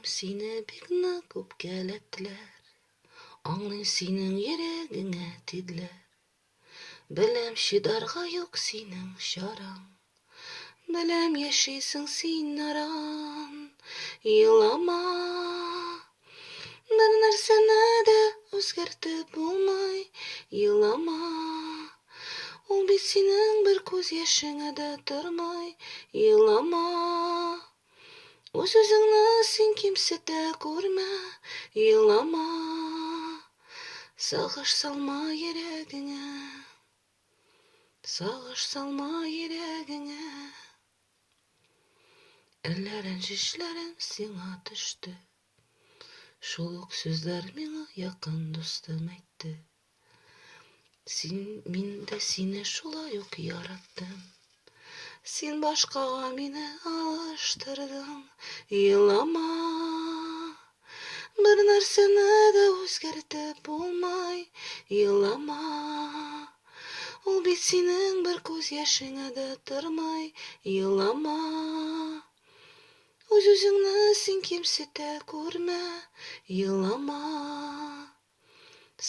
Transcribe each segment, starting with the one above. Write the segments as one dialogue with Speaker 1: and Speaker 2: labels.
Speaker 1: сине бик нык үпкәләттеләр. Аңлыйм, синең йөрәгеңә тиделәр. Беләм, чыдарга юк синең чараң. Беләм, яшисең син наран. Елама. Бер нәрсәне дә үзгәртеп булмый. Елама. Ул бит синең бер күз яшеңә дә тормый. Елама. Үз-үзеңне син кимсетә күрмә, елама. Сагыш салма йөрәгеңә. Сагыш салма йөрәгеңә. Әллә рәнҗешләрем сиңа төште. Шул ук сүзләр миңа якын дустым әйтте. Син, мин дә сине шулай ук яраттым. Син башкага мине алыштырдың. Елама. Бер нәрсәне дә үзгәртеп булмый. Елама. Ул бит синең бер күз яшеңә дә тормый. Елама. Үз-үзеңне син кимсетә күрмә. Елама.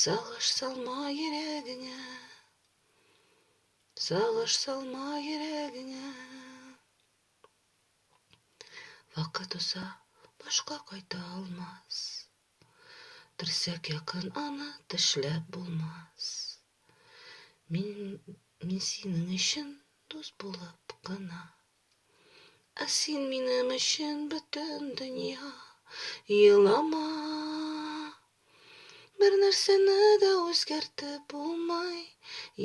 Speaker 1: Сагыш салма йөрәгеңә. Сагыш салма йөрәгеңә. Вакыт уза, башка кайта алмас. Терсәк якын аны тешләп булмас. Мин, мин синең өчен дус булып кына. Ә син минем өчен бөтен дөнья. Елама. Бер нәрсәне дә үзгәртеп булмый.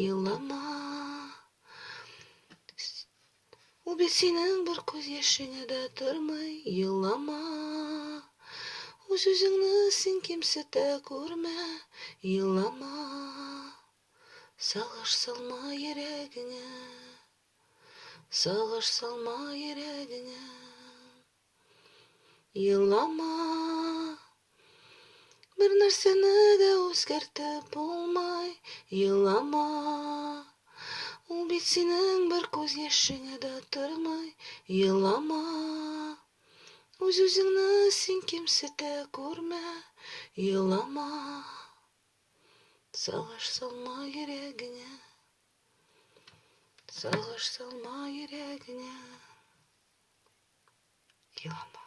Speaker 1: Елама. Ул бит синең бер күз яшеңә дә тормый. Елама. Үз-үзеңне син кимсетә күрмә. Елама. Сагыш салма йөрәгеңә. Сагыш салма йөрәгеңә. Елама. Бер нәрсәне дә үзгәртеп булмый. Елама. Ул бит синең бер күз яшеңә дә тормый. Елама. Үз-үзеңне син кимсетә күрмә. Елама. Сагыш салма йөрәгеңә. Сагыш салма йөрәгеңә. Елама.